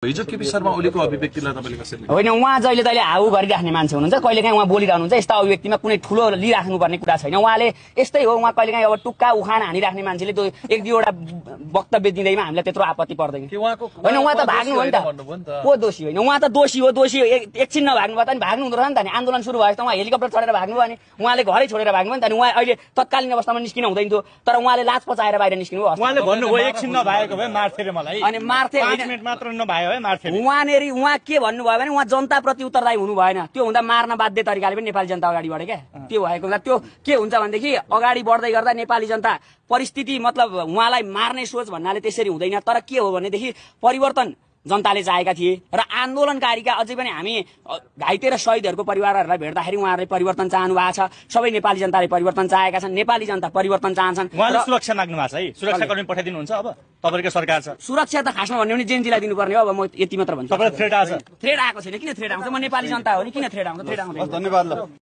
हिजो केपी शर्मा ओलीको अभिव्यक्तिलाई तपाईले कसरी होइन उहाँ जहिले तहिले हाउ गरिराख्ने मान्छे हुनुहुन्छ कहिलेकाहीँ उहाँ बोलिरहनुहुन्छ यस्ता अभिव्यक्तिमा कुनै ठुलो लिइराख्नुपर्ने कुरा छैन उहाँले यस्तै हो उहाँ कहिलेकाहीँ अब टुक्का उखान हानिराख्ने मान्छेले त्यो एक दुईवटा वक्तव्य दिँदैमा हामीलाई त्यत्रो आपत्ति पर्दैन होइन उहाँ त भाग्नु हो नि त को दोषी होइन उहाँ त दोषी हो एकछिन नभाग्नु भयो त नि भाग्नु हुँदो रहेछ नि त नि आन्दोलन सुरु भयो त उहाँ हेलिकप्टर चढेर भाग्नु भयो अनि उहाँले घरै छोडेर भाग्नु भयो नि त उहाँ अहिले तत्कालीन अवस्थामा निस्किन हुँदैन थियो तर उहाँले लाज पचाएर बाहिर निस्किनु भयो उहाँले भन्नुभयो एकछिन नभाएको भए मार्थे रे मलाई अनि मार्थे 5 मिनेट मात्र नभयो भए मार्थे उहाँ के भन्नुभयो भने उहाँ जनताप्रति उत्तरदायी हुनु भएन त्यो हुँदा मार्न बाध्य तरिकाले पनि नेपाली जनता अगाडि बढ्यो क्या त्यो भएको हुँदा त्यो के हुन्छ भनेदेखि अगाडि बढ्दै गर्दा नेपाली जनता परिस्थिति मतलब उहाँलाई मार्ने सोच भन्नाले त्यसरी हुँदैन तर के हो भनेदेखि परिवर्तन जनताले चाहेका थिए र आन्दोलनकारीका अझै पनि हामी घाइते र शहीदहरूको परिवारहरूलाई भेट्दाखेरि उहाँहरूले परिवर्तन चाहनु भएको छ सबै नेपाली जनताले परिवर्तन चाहेका छन् नेपाली जनता परिवर्तन चाहन्छन् उहाँले सुरक्षा माग्नु भएको छ है सुरक्षाकर्मी पठाइदिनुहुन्छ अब तपाईको सरकार छ सुरक्षा त खासमा भन्ने भने जेनजीलाई दिनुपर्ने हो अब म यति मात्र भन्छु तपाईलाई थ्रेट आएको छैन किन थ्रेट आउँछ म नेपाली जनता हो नि किन थ्रेट आउँछ थ्रेट आउँदैन धन्यवाद ल